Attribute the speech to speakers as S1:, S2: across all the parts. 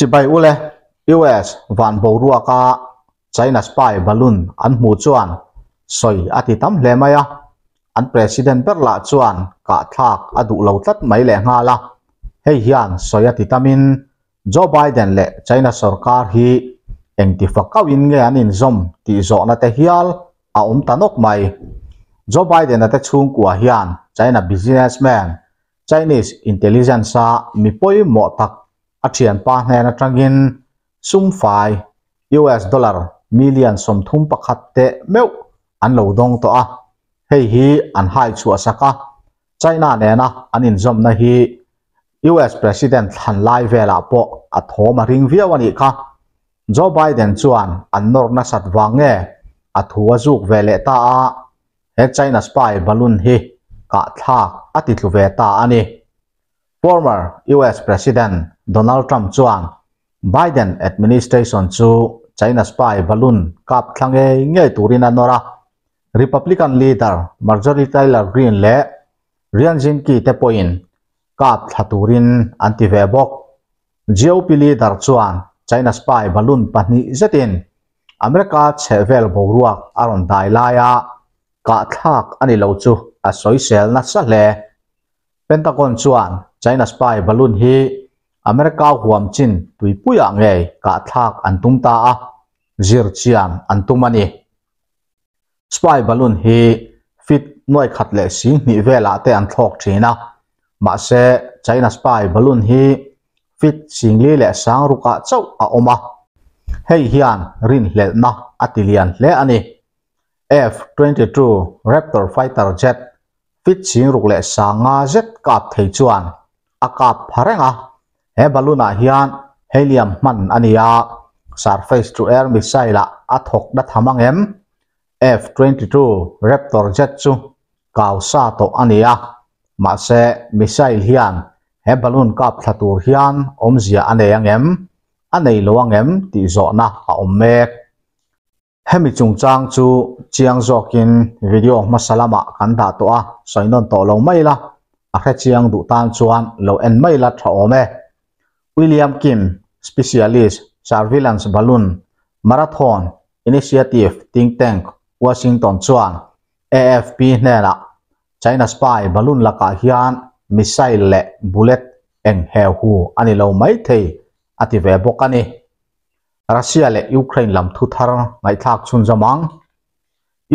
S1: Chibai ule, US van boruaka China spy balloon an hmuh chuan sawi a ti tam hle mai a, an president ber lah chuan kahthlak a duh lo tlat mai lehnghal a, hei hian sawi a ti tamin Joe Biden leh China sorkar hi engti fakauhin nge an inzawm tih zawhna te hial a awm ta nawk mai. Joe Biden-a te chhungkua hian China businessman, Chinese intelligence-a mi pawimawh tak a thianpa hnen atangin sum fai US dollar million 31 teh meuh an lo dawng tawh a, hei hi an hai chhuah sak a, China nena an inzawmna hi US President thlan lai velah pawh a thawm a ring viau a nih kha. Joe Biden chuan an nawr nasat vang nge a thu a zuk ve leh ta a, he China spy balloon hi kahthlak a ti tlu ve ta a ni. Former US President Donald Trump chuan Biden administration chu China spy balloon kap thla ngei ngei turin a nawr a, Republican leader Marjorie Taylor Greene leh Ryan Zinke te pawhin kap thla turin an ti ve bawk. GOP leader chuan China spy balloon pahnih zetin America chhehvel boruak a rawn dai laia kahthlak a ni lo chu a sawisel nasa hle. Pentagon chuan China spy balloon hi America huam chin tuipuiah ngei kahthlak an tum ta a, zir chian an tum a ni. Spy balloon hi feet nuai khat leh 2000 velah te an thlawk thin a, mahse China spy balloon hi feet 4600 ah chauh a awm a, hei hian rinhlelhna a ti lian hle a ni. F-22 Raptor fighter jet feet 6500 zet kap thei chuan a kap pha reng a, he balloon ah hian helium hman a ni a, surface to air missile ah a thawk na tham ang em? F-22 Raptor jet chu kau sa tawh a ni a, mahse missile hian he balloon kap thla tur hian awmzia a nei ang em? A nei lo ang em tih zawhna a awm mek. Hemi chungchang chu chiang zawkin video hmasa lamah kan dah tawh a, sawi nawn tawh lo mai la, a hre chiang duh tan chuan lo en mai la tha awm e. William Kim, Specialist, Surveillance Balloon, Marathon Initiative Think Tank, Washington chuan AFP hnenah China spy balloon lakah hian missile leh bullet eng heu hu a ni lo maithei a ti ve bawk a ni. Russia leh Ukraine lam thu thar ngaihthlak chhunzawm ang.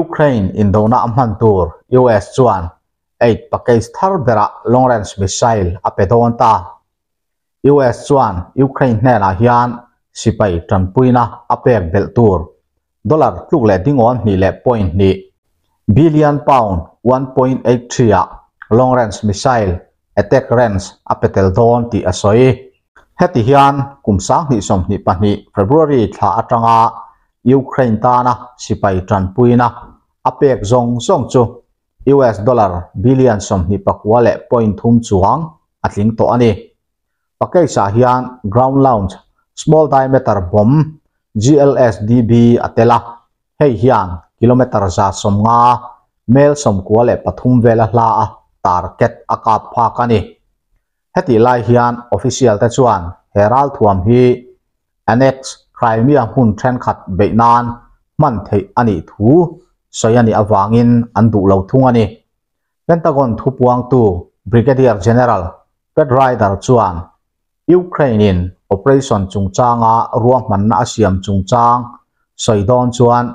S1: Ukraine indona a hman tur US chuan aid package thar berah long range missile a pe dawn ta. US chuan Ukraine hnenah hian sipai tanpuina a pek belh tur dollar tluk leh dingawn hnih leh point hnih billion pound 1.83 ah long range missile attack range a pe tel dawn tih a sawi. Heti hian kum 2022 February thla atanga Ukraine tana sipai tanpuina a pek zawng zawng chu US dollar billion 29 leh point thum chuang a tling tawh a ni. Package ah hian ground launch small diameter bomb GLSDB a tel a, hei hian kilometer 150 mel 93 vela hla a target a kap phak a ni. Heti lai hian official te chuan he ral thuam hi annex Crimea hmun thenkhat beih nan hman theih a nih thu sawi a nih awangin an duh lo thung a ni. Pentagon thupuangtu Brigadier General Pat Ryder chuan Ukraine in operation chungchanga ruahmanna a siam chungchang sawi dawn chuan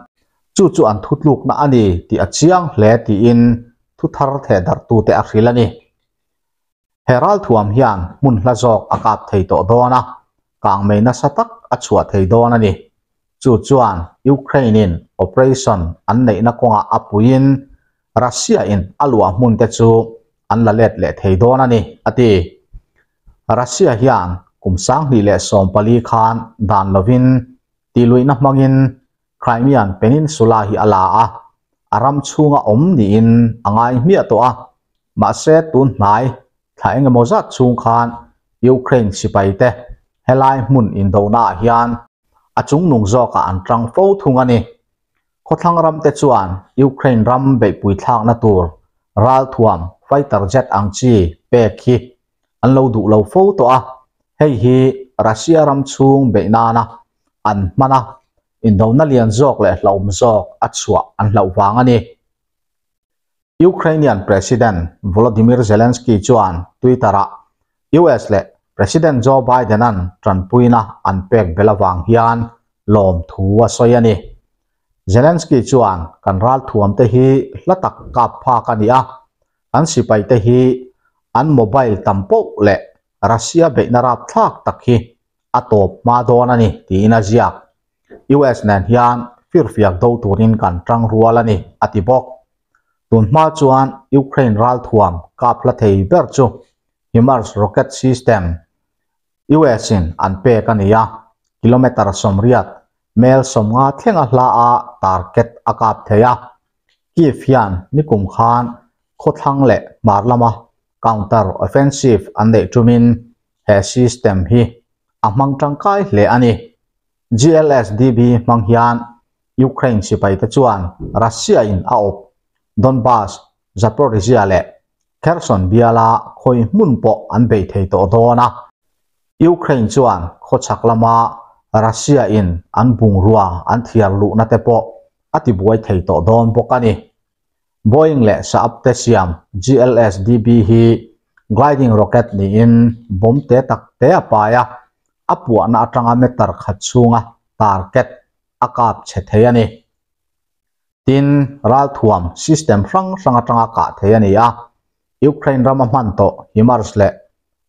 S1: chu chu an thutlukna a ni tih a chiang hle tiin thu thar theh darhtute a hrilh a ni. He ral thuam hian hmun hla zawk a kap thei tawh dawn a, kang mei nasa tak a chhuah thei dawn a ni. Chu chuan Ukraine in operation an neihna kawngah a puiin Russia in a luah hmun te chu an la let leh thei dawn a ni, a ti. Russia hian kum 2014 khan dan lovin tihluihna hmangin Crimean Peninsula hi a la a, a ram chhunga awm niin a ngai hmiah tawh a, mahse tun hnai thla engemaw zat chhung khan Ukraine sipai te helai hmun indonaah hian a chungnung zawkah an tang fo thung a ni. Khawthlang ram te chuan Ukraine ram beihpui thlakna tur ralthuam fighter jet ang chi pek hi an lo duh lo fo tawh a, hei hi Russia ram chhung beih nana an hman a, indona lian zawk leh hlauhawm zawk a chhuah an hlauh vang a ni. Ukrainian President Volodymyr Zelensky chuan Twitter-ah US leh President Joe Biden-a'n tanpuina an pek belh avang hian lawmthu a sawi a ni. Zelensky chuan kan ralthuamte hi hla tak kap phak a ni a, kan sipaite hi an mobile tam poh leh Russia beihna rapthlak tak hi a tawp hma dawn a ni tiin a ziak. US nen hian firfiak do turin kan tang rual a ni, a ti bawk. Tun hma chuan Ukraine ralthuam kap hla thei ber chu HIMARS rocket system US in an pek a ni a, kilometre 80, mel 50 thlenga hla a target a kap thei a. Kyiv hian nikum khan khawthlang leh hmar lama counter offensive an neih tumin he system hi a hmang tangkai hle a ni. GLSDB hmang hian Ukraine sipaite chuan Russia in a awp Donbas, Zaporizhzhia leh Kherson biala khawi hmun pawh an bei thei tawh dawn a. Ukraine chuan khawchhak lama Russia in an bungrua an thiar luhna te pawh a tibuai thei tawh dawn bawk a ni. Boeing leh Saab te siam GLSDB hi gliding rocket niin bomb te tak te a pai a, a puahna atanga meter khat chhunga target a kap chhe thei a ni. Tin, ralthuam system hrang hrang atanga kah thei a ni a, Ukraine rama hman tawh HIMARS leh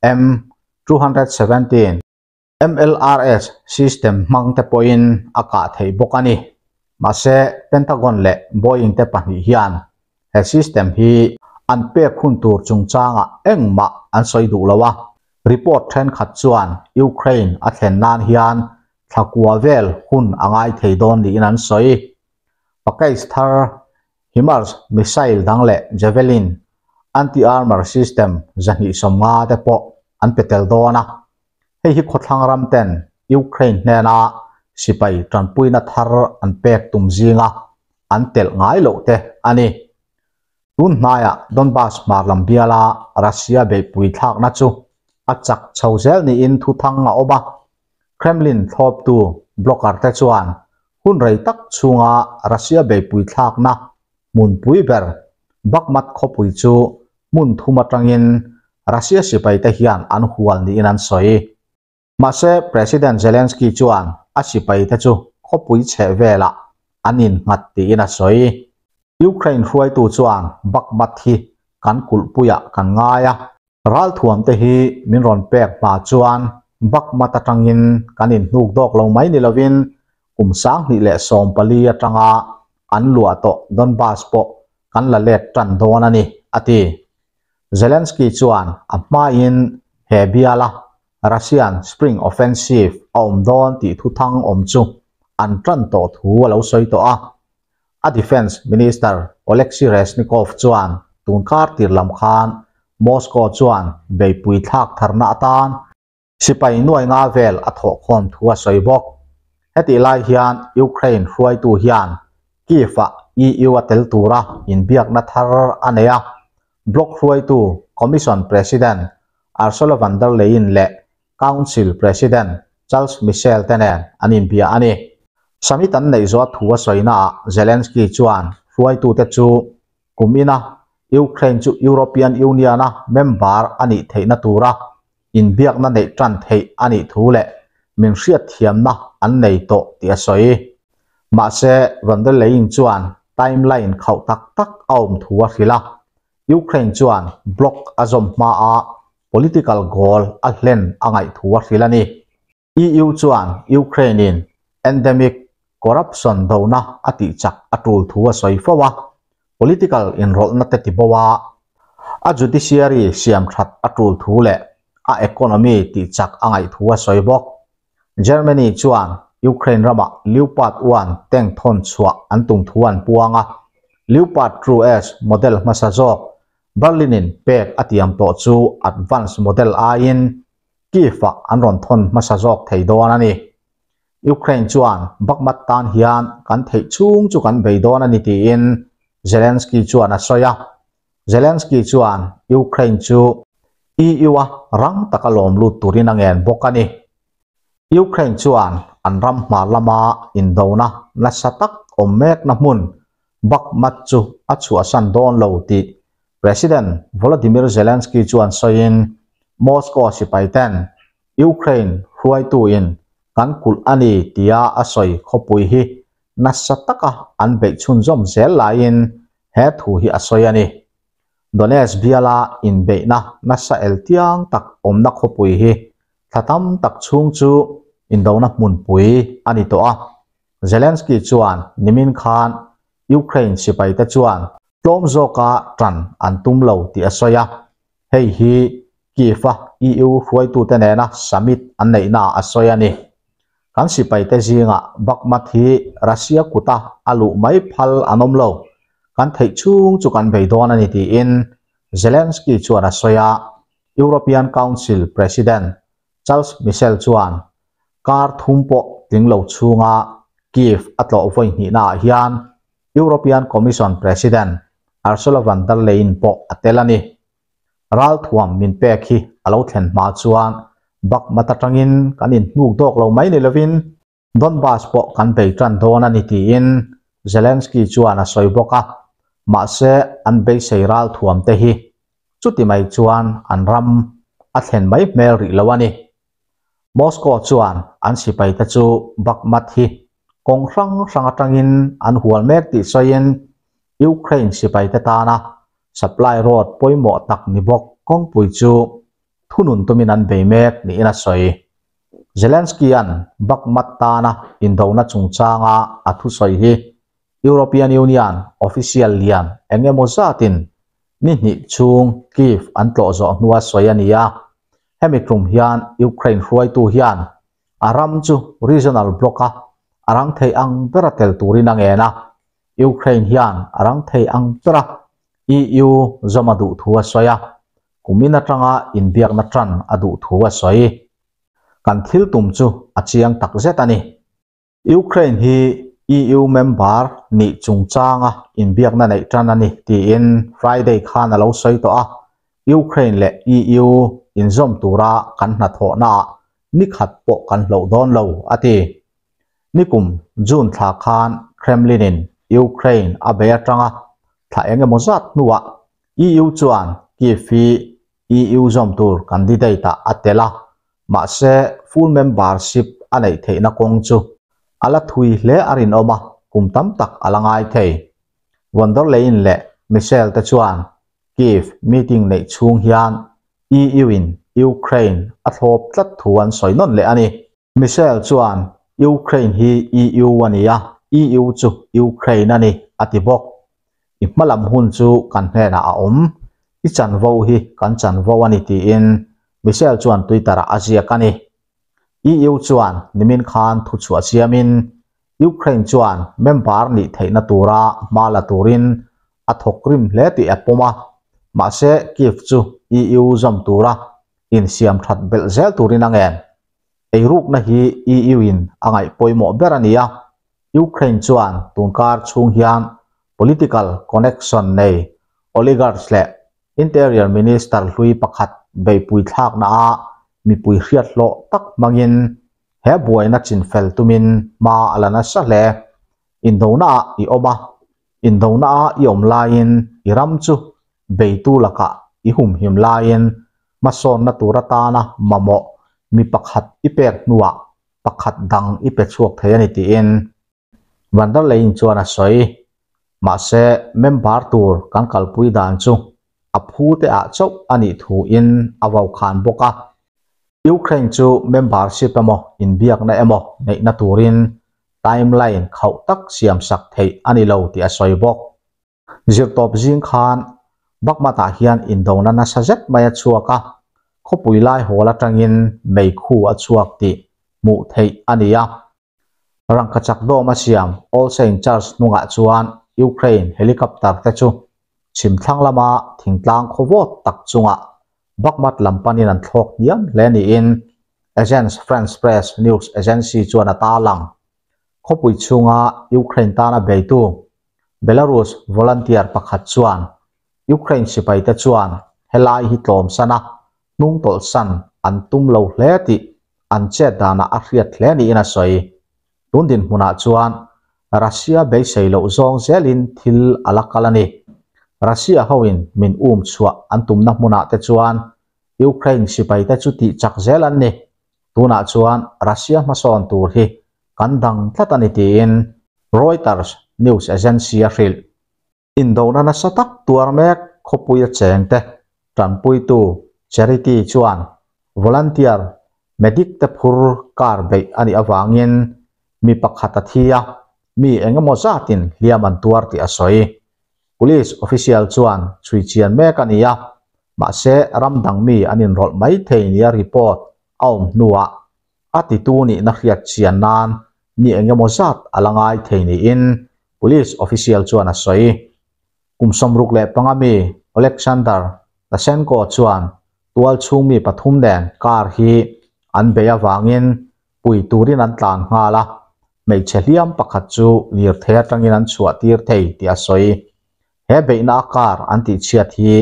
S1: M217, MLRS system hmang te pawhin a kah theih bawk a ni. Mahse, Pentagon leh Boeing te pahnih hian he system hi an pek hun tur chungchangah engmah an sawi duh lo a. Report thenkhat chuan Ukraine a thlen nan hian thla kua vel hun a ngai thei dawn niin an sawi. Package thar HIMARS missile dang leh Javelin anti-armour system 250 te pawh an pe tel dawn a. Hei hi khawthlang ram ten Ukraine hnena sipai tanpuina thar an pek tum zinga an telh ngai loh te a ni. Tun hnaiah Donbas hmar lam biala Russia beihpui thlakna chu a chak chho zel niin thuthang a awm a. Kremlin thlawptu blogger te chuan hun rei tak chhunga Russia beihpui thlakna hmunpui ber Bakhmut khawpui chu hmun thum atangin Russia sipaite hian an hual niin an sawi. Mahse, President Zelensky chuan a sipaite chu khawpui chheh velah an innghat tiin a sawi. Ukraine hruaitu chuan Bakhmut hi kan kulhpuiah kan ngai a, ralthuamte hi min rawn pek hma chuan Bakhmut atangin kan inhnuk dawk lo mai ni lovin kum 2014 atanga an luah tawh Donbas pawh kan la let tan dawn a ni, a ti. Zelensky chuan a hmain he biala Russian Spring Offensive a awm dawn tih thuthang awm chu an tan tawh thu a lo sawi tawh a. A Defence Minister Oleksiy Reznikov chuan tunkar tir lam khan Moscow chuan beihpui thlak tharna atan sipai nuai nga vel a thawhkhawm thu a sawi bawk. Hetih lai hian Ukraine hruaitu hian Kyiv-ah EU a tel tura inbiakna thar a nei a, bloc hruaitu Commission President Ursula von der Leyen leh Council President Charles Michel te nen an inbia a ni. Summit an neih zawh thu a sawinaah Zelensky chuan hruaitute chu kum ina Ukraine chu European Union-a member a nih theihna tura inbiakna neih tan theih a nih thu leh min hriatthiamna an nei tawh tih a sawi. Mahse, von der Leyen chuan timeline khauh tak tak a awm thu a hrilh a, Ukraine chuan bloc a zawm hmaa political goal a hlen a ngaih thu a hrilh a ni. EU chuan Ukraine-in endemic corruption dona a tih chak a tul thu a sawi fo a, political inrawlhna te ti bo a, a judiciary siam that a tul thu leh a economy tih chak a ngaih thu a sawi bawk. Germany chuan Ukraine ramah Leopard 1 tank thawn chhuah an tum thu an puang a, Leopard 2S model hmasa zawk Berlin-in pek a tiam tawh chu advance model aiin Kyiv-ah an rawn thawn hmasa zawk thei dawn a ni. Ukraine chuan Bakhmut tan hian kan theih chhung chu kan bei dawn a ni tiin Zelensky chuan a sawi a. Zelensky chuan Ukraine chu EU-a rang taka lawm lut turin a ngen bawk a ni. Ukraine chuan an ram hmar lama indona nasa tak awm mekna hmun Bakhmut chu a chhuahsan dawn lo tih President Volodymyr Zelensky chuan sawiin Moscow sipaiten Ukraine hruaituin kan kulh a ni tia a sawi khawpui hi nasa taka an beih chhunzawm zel laiin he thu hi a sawi a ni. Donetsk biala inbeihna nasa eltiang tak awmna khawpui hi thla tam tak chhung chu indona hmunpui a ni tawh a. Zelensky chuan nimin khan Ukraine sipaite chuan tlawm zawka tan an tum lo tih a sawi a, hei hi Kyiv-a EU hruaitute nena summit an neihnaah a sawi a ni. Kan sipaite zingah Bakhmut hi Russia kuta a luh mai phal an awm lo, kan theih chhung chu kan bei dawn a ni tiin Zelensky chuan a sawi a, European Council President Charles Michel chuan kar thum pawh tling lo chhunga Kyiv a tlawh vawi hnihnaah hian European Commission President Ursula von der Leyen pawh a tel a ni. Ralthuam min pek hi a lo thlen hma chuan Bakhmut atangin kan inhnuk dawk lo mai ni lovin Donbas pawh kan bei tan dawn a ni tiin Zelensky chuan a sawi bawk a, mahse an beisei ralthuam te hi chuti mai chuan an ram a thlen mai hmel rih lo a ni. Moscow chuan an sipaite chu Bakhmut hi kawng hrang hrang atangin an hual mek tih sawiin Ukraine sipaite tana supply road pawimawh tak ni bawk kawngpui chu thunun tumin an bei mek niin a sawi. Zelensky-a'n Bakhmut tana indona chungchanga a thusawi hi European Union official lian eng emaw zatin ni hnih chhung Kyiv an tlawh zawh hnua sawi a ni a. Hemi tum hian Ukraine hruaitu hian a ram chu regional bloc-a a rang thei ang bera tel turin a ngen a. Ukraine hian a rang thei ang bera EU zawm a duh thu a sawi a, kumin atanga inbiakna tan a duh thu a sawi. Kan thil tum chu a chiang tak zet a ni. Ukraine hi EU member nih chungchanga inbiakna neih tan a ni tiin Friday khan a lo sawi tawh a, Ukraine leh EU inzawm tura kan hnathawhnaah ni khat pawh kan hloh dawn lo, a ti. Nikum June thla khan Kremlin-in Ukraine a bei atanga thla eng emaw zat hnuah EU chuan Kyiv hi EU zawm tur candidate-ah a tel a, mahse full membership a neih theihna kawng chu a la thui hle a rinawm a, kum tam tak a la ngai thei. Von der Leyen leh Michel te chuan Kyiv meeting neih chhung hian EU-in Ukraine a thlawp tlat thu an sawi nawn leh a ni. Michel chuan Ukraine hi EU a ni a, EU chu Ukraine a ni, a ti bawk. I hmalam hun chu kan hnenah a awm, i chanvo hi kan chanvo a ni tiin Michel chuan Twitter-ah a ziak a ni. EU chuan nimin khan thuchhuah siamin Ukraine chuan member nih theihna tura hma la turin a thawk rim hle tih a pawm a, mahse Kyiv chu EU zawm tura insiam that belh zel turin a ngen. Eirukna hi EU-in a ngaih pawimawh ber a ni a, Ukraine chuan tunkar chhung hian political connection nei oligarchs leh Interior Minister hlui pakhat beihpui thlaknaah mipui hriat hlawh tak hmangin he buaina chinfel tumin hma a la nasa hle. Indonaah i awm a, indonaah i awm laiin i ram chu beitu lakah i humhim laiin hmasawnna tur atana mamawh mi pakhat i pek hnuah pakhat dang i pe chhuak thei a ni tiin Van der Leyen chuan a sawi. Mahse, member tur kan kalpui dan chu a phu te ah chauh a nih thuin a vaukhan bawk a. Ukraine chu membership emaw inbiakna emaw neihna turin timeline khauh tak siamsak theih a ni lo tih a sawi bawk. Zirtawp zing khan Bakhmut-ah hian indona nasa zet mai a chhuak a, khawpui lai hawl atangin meikhu a chhuak tih hmuh theih a ni a. Rangkachak dawm a siam All Saint Church hnungah chuan Ukraine helicopter te chu chhimthlang lama thingtlang khawvawt tak chungah Bakhmut lam panin an thlawk hniam hle niin Agence France Presse news agency chuan a tarlang. Khawpui chhunga Ukraine tana beitu Belarus volunteer pakhat chuan Ukraine sipaite chuan helai hi tlawmsan a, hnungtawlhsan an tum lo hle tih an chet danah a hriat hle niin a sawi. Tun dinhmunah chuan Russia beisei loh zawng zelin thil a la kal a ni. Russia hoin min um chhuah an tumna hmunah te chuan Ukraine sipaite chu tih chak zel an ni. Tunah chuan Russia hmasawn tur hi kan dang tlat a ni tiin Reuters news agency a hrilh. Indona nasa tak tuar mek khawpuia chengte tanpuitu Charity chuan volunteer medic te phur car beih a nih avangin mi pakhat a thi a, mi eng emaw zatin hliam an tuar tih a sawi. Police official chuan chhui chian mek a ni a, mahse ram dang mi an inrawlh mai thei nia report a awm hnuah a titu nihna hriat chian nan mi eng emaw zat a la ngai thei niin police official chuan a sawi. Kum 65 mi Oleksandr Lashenko chuan tual chhung mi pathum nen car hi an bei avangin pui turin an tlan nghal a, hmeichhe hliam pakhat chu lirthei atangin an chhuah tir thei tih a sawi. He beihna a car an tih chhiat hi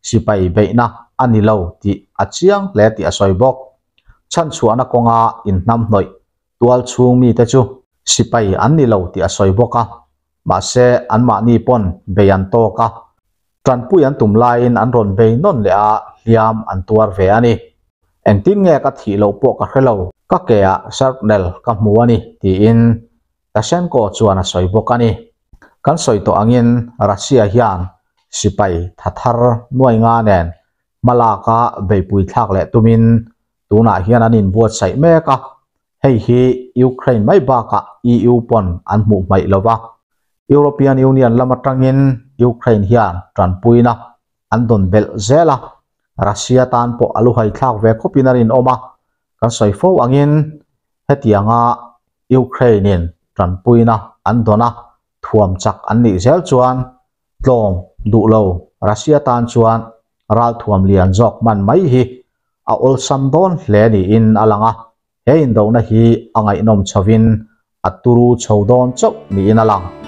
S1: sipai beihna a ni lo tih a chiang hle tih a sawi bawk. Chhan chhuahna kawnga inhnamhnawih tual chhung mite chu sipai an ni lo tih a sawi bawk a, mahse anmahni pawn bei an tawk a, tanpui an tum laiin an rawn bei nawn leh a, hliam an tuar ve a ni. Engtin nge ka thih loh pawh ka hre lo, ka ke ah shrapnel ka hmu a ni tiin Tashenko chuan a sawi bawk a ni. Kan sawi tawh angin Russia hian sipai tha thar nuai nga nen hmalaka beihpui thlak leh tumin tunah hian an inbuatsaih mek a, hei hi Ukraine mai bakah EU pawn an hmuh hmaih lo va. European Union lam atangin Ukraine hian tanpuina an dawn belh zel a, Russia tan pawh a luhai thlak ve khawpin a rinawm a, kan sawi fo angin hetianga Ukraine-in tanpuina an dawn a, thuam chak an nih zel chuan tlawm duh lo Russia tan chuan ralthuam lian zawk hman mai hi a awlsam dawn hle niin a lang a, he indona hi a ngaihnawm chhovin a turu chho dawn chauh niin a lang.